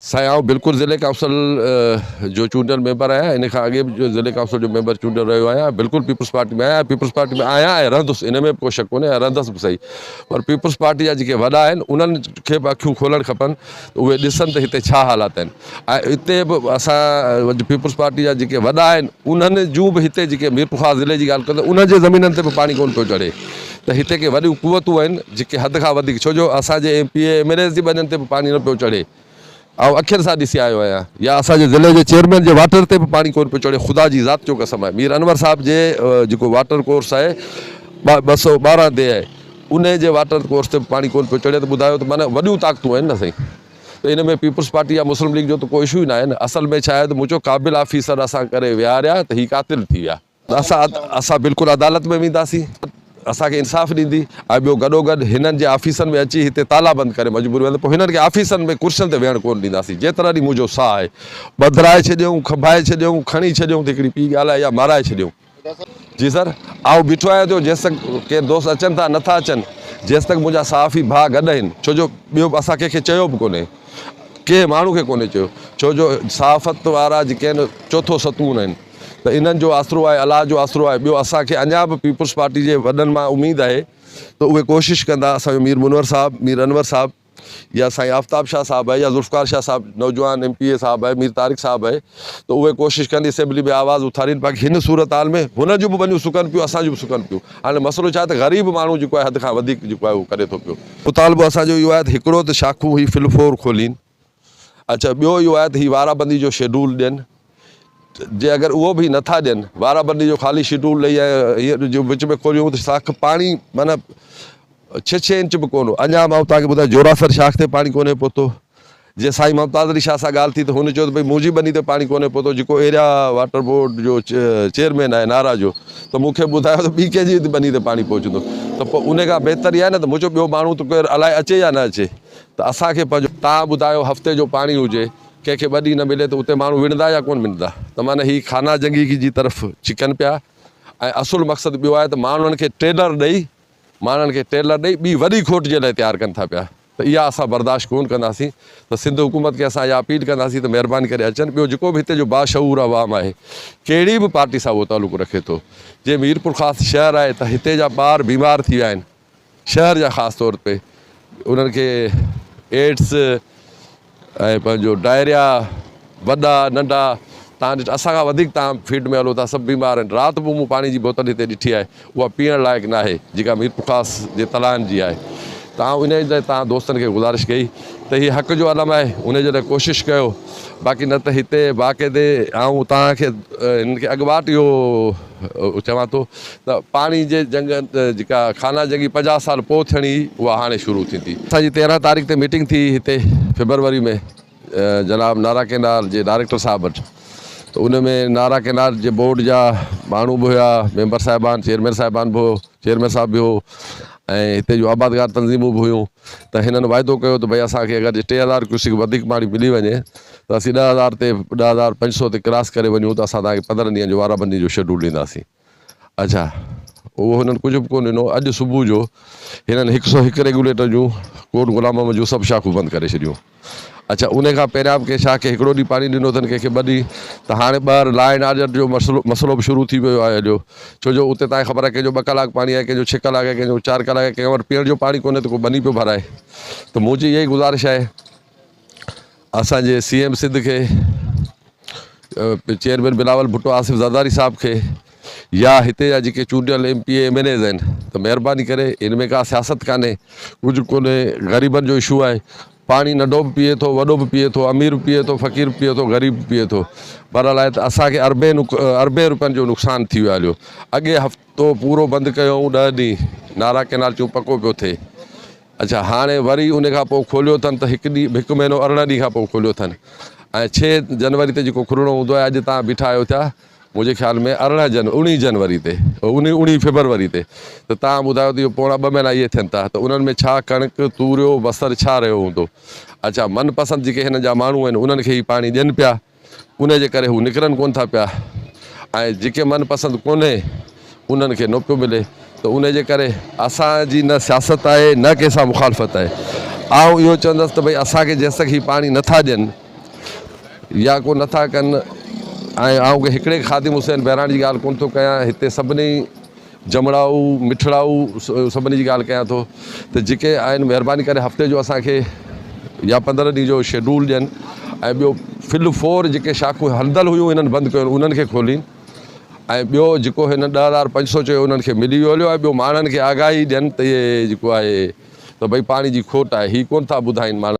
سائين آئون بلڪل ضلعي ڪائونسل جو چونڊيل ميمبر آهيان ان کان اڳي به ضلعي ڪائونسل جو ميمبر چونڊيل رهيو آهيان بلڪل پيپلز پارٽي ۾ آهيان پيپلز پارٽي ۾ آهيان ۽ رهندس ان ۾ به ڪو شڪ ڪونهي ۽ رهندس به صحيح پر پيپلز پارٽي جا جيڪي وڏا آهن انهن کي به اکيون کولڻ کپن ته اهي ڏسن ته هتي ڇا حالات آهن ۽ اتي به اسان پيپلز پارٽي جا جيڪي وڏا آهن انهن جون به هتي جيڪي ميرپورخاص ضلعي جي ڳالهه ڪندو انهن جي زمينن تي به پاڻي ڪونه پيو چڙهي ته هتي ڪي وڏيون قوتون آهن جيڪي حد کان وڌيڪ ڇو جو اسان جي M P A M N As جي ٻنين تي به پاڻي نه پيو چڙهي آئون اکين سان ڏسي آيو آهيان يا اسان جي ضلعي جي چيئرمين جي واٽر تي به پاڻي ڪونه پيو چڙهي خدا جي ذات جو قسم آهي مير انور صاحب جي جيڪو واٽر ڪورس آهي 212 the آهي انهي جي واٽر ڪورس تي به پاڻي ڪونه پيو چڙهي ته ٻڌايو ته معنيٰ وڏيون طاقتون آهن نه سائين ته ان ۾ پيپلز پارٽي يا مسلم ليگ جو ته ڪو اشو ئي ناهي نه اصل ۾ ڇا آهي ته مون چيو قابل آفيسر اسان ڪري ويهاريا ته هي قاتل ٿي ويا. اسان اسان بلڪل عدالت ۾ وينداسين اسان کي انصاف ڏيندي ۽ ٻيو گڏوگڏ هنن جي آفيسن ۾ اچي هتي تالا بند ڪري مجبور ويهندو پوء هنن کي آفيسن ۾ ڪرسين تي ويهڻ ڪونه ڏينداسين جيترا ڏينهن منهنجو ساهه آهي ٻڌرائي ڇڏيون کنڀائي ڇڏيون کڻي ڇڏيون ته هڪڙي پي ڳالهه آهي يا مارائي ڇڏيون. جي سر آئون بيٺو آهيان جو جيستڪ ڪي دوست اچن ٿا نٿا اچن جيستڪ منهنجا صحافي ڀاء گڏ آهن ڇو جو ٻيو اسان ڪنهن کي چيو به ڪونهي ڪنهن ماڻهو کي ڪونهي چيو ڇو جو صحافت وارا جيڪي آهن چوٿو ستون آهن ته انهن جو آسرو آهي الله جو آسرو آهي ٻيو اسان کي اڃا به پيپلز پارٽي جي وڏن مان اميد آهي ته اهي ڪوشش ڪندا اسان جو مير منور صاحب مير انور صاحب يا سائين آفتاب شاهه صاحب آهي يا ذوالفقار شاهه صاحب نوجوان ايم پي اي صاحب آهي مير طارق صاحب آهي ته اهي ڪوشش ڪن اسيمبلي ۾ آواز اٿارين باقي هن صورتحال ۾ هن جون به ٻنيون سڪن پيون اسان جون به سڪن پيون هاڻي مسئلو ڇا آهي ته غريب ماڻهو جيڪو آهي حد کان وڌيڪ جيڪو آهي اهو ڪري ٿو پيو. مطالبو اسان جو اهو آهي ته هڪڙو ته شاخون هي فلفور کولين اڇا ٻيو اهو آهي ته هي وارا بندي جو شيڊول ڏين جي اگر اهو به نٿا ڏين وارا بندي جو خالي شيڊول ڏئي ۽ هيء جو وچ ۾ کوليون ته شاخ پاڻي معنيٰ ڇهه ڇهه انچ به ڪونه اڃا مان توهان کي ٻڌايان جوراسر شاخ تي پاڻي ڪونهي پهتو جي سائين ممتاز علي شاهه سان ڳالهه ٿي ته هن چيو ته ڀئي منهنجي ٻني تي پاڻي ڪونهي پهتو جيڪو ايريا واٽر بورڊ جو چيئرمين آهي نارا جو ته مون کي ٻڌايو ته ٻي ڪنهن جي ٻني تي پاڻي پهچندو ته پوء ان کان بهتر اها آهي نه ته مون چيو ٻيو ماڻهو ته ڪير الائي اچي يا نه اچي ته اسان کي پنهنجو تان ٻڌايو هفتي جو پاڻي هجي ڪنهن کي ٻه ڏينهن نه ملي ته اتي ماڻهو وڙهندا يا ڪونه وڙهندا ته معنيٰ هي خانه جنگي جي طرف ڇڪن پيا ۽ اصل مقصد ٻيو آهي ته ماڻهن کي ٽيلر ڏئي ماڻهن کي ٽيلر ڏئي ٻي وڏي کوٽ جي لاء تيار ڪن ٿا پيا ته اها اسان برداشت ڪونه ڪنداسين ته سنڌ حڪومت کي اسان اها اپيل ڪنداسين ته مهرباني ڪري اچن ٻيو جيڪو به هتي جو باشعور عوام آهي ڪهڙي به پارٽي سان اهو تعلق رکي ٿو جي ميرپورخاص شهر آهي ته هتي جا ٻار بيمار ٿي ويا آهن شهر جا خاص طور تي انهن کي ايڊس ۽ پنهنجو ڊائريا وڏا ننڍا تان ڏٺ اسان کان وڌيڪ تان فيلڊ ۾ هلو ٿا سڀ بيمار آهن رات به مون پاڻي جي بوتل هتي ڏٺي آهي اها پيئڻ لائق ناهي جيڪا ميرپورخاص جي تلائن جي آهي ته آئون انهي لاء تان دوستن کي گذارش ڪئي ته هي حق جو علم آهي انهي جي لاء ڪوشش ڪيو باقي نه ته هتي باقاعدي آئون تان کي هنن کي اڳواٽ اهو چوان ٿو ته پاڻي جي جنگ جيڪا خانه جنگي 50 سال پوء ٿيڻي هئي اها هاڻي شروع ٿيندي. اسان جي 13 تاريخ تي ميٽنگ ٿي هتي فيبروري ۾ جناب نارا ڪينال جي ڊائريڪٽر صاحب وٽ ته ان ۾ نارا ڪينال جي بورڊ جا ماڻهو به هيا ميمبر صاحبان چيئرمين صاحبان به هو چيئرمين صاحب به هو ۽ هتي جون آبادگار تنظيمون به هيون ته هنن واعدو ڪيو ته ڀئي اسان کي اگر جي 3000 ڪيوسڪ وڌيڪ پاڻي ملي وڃي ته اسين 10000 تي 10500 تي ڪراس ڪري وڃون ته اسان توهان کي 15 ڏينهن جو وارا بندي جو شيڊول ڏينداسين. اڇا اهو هنن ڪجهه به ڪونه ڏنو. اڄ صبح جو هنن هڪ سئو هڪ ريگيوليٽر جون ڪوٽ غلام محمد جون سڀ شاخون بند ڪري ڇڏيون. اڇا انهي کان پهريان به ڪنهن شاخ کي هڪڙو ڏينهن پاڻي ڏنو اٿن ڪنهن کي ٻه ڏينهن ته هاڻي ٻاهر لا اينڊ آرڊر جو مسئلو مسئلو به شروع ٿي ويو آهي هليو ڇو جو اتي توهان کي خبر آهي ڪنهن جو ٻه ڪلاڪ پاڻي آهي ڪنهن جو ڇهه ڪلاڪ آهي ڪنهن جو چار ڪلاڪ آهي ڪنهن وٽ پيئڻ جو پاڻي ڪونهي ته ڪو ٻني پيو ڀرائي ته منهنجي اها ئي گذارش آهي اسان جي سي ايم سنڌ کي چيئرمين بلاول ڀٽو آصف زرداري صاحب کي يا هتي جا جيڪي چونڊيل M P A M N As آهن ته مهرباني ڪري ان ۾ ڪا سياست ڪانهي ڪجهه ڪونهي غريبن جو اشو آهي پاڻي ننڍو به پيئي ٿو وڏو به پيئي ٿو امير به پيئي ٿو فقير به پيئي ٿو غريب به پيئي ٿو بهرحال آهي ته اسان کي اربين اربين روپين جو نقصان ٿي ويو هليو اڳي هفتو پورو بند ڪيو ڏهه ڏينهن نارا ڪينال چون پڪو پيو ٿئي اڇا هاڻي وري ان کان پوء کوليو اٿن ته هڪ ڏينهن هڪ مهينو 18 ڏينهن کان پوء کوليو اٿن ۽ 6 جنوري تي جيڪو کلڻو هوندو آهي اڄ تان بيٺا آهيو ٿيا منهنجي خيال ۾ 18 جن 19 جنوري تي 19 فيبروري تي ته تان ٻڌايو ته اهو پوڻا ٻه مهينا اهي ٿين ٿا ته انهن ۾ ڇا ڪڻڪ توريو بصر ڇا رهيو هوندو اڇا من پسند جيڪي هنن جا ماڻهو آهن انهن کي هي پاڻي ڏين پيا انهي جي ڪري هو نڪرن ڪونه ٿا پيا ۽ جيڪي من پسند ڪونهي انهن کي نه پيو ملي ته انهي جي ڪري اسان جي نه سياست آهي نه ڪنهن سان مخالفت آهي آئون اهو چوندس ته ڀئي اسان کي جيستڪ هي پاڻي نه ٿا ڏين يا ڪو نٿا ڪن ۽ آئون ڪنهن هڪڙي خادم حسين بهراڻي جي ڳالهه ڪونه ٿو ڪيان هتي سڀني جمڙائو مٺڙائو سڀني جي ڳالهه ڪيان ٿو ته جيڪي آهن مهرباني ڪري هفتي جو اسان کي يا 15 ڏينهن جو شيڊول ڏين ۽ ٻيو فل فور جيڪي شاخون هلندل هيون هنن بند ڪيون انهن کي کولين ۽ ٻيو جيڪو هنن 10,500 چيو انهن کي ملي ويو هليو ۽ ٻيو ماڻهن کي آگاهي ڏين ته اهي جيڪو آهي ته ڀئي پاڻي جي کوٽ آهي هي ڪونه ٿا ٻڌائين ماڻهن.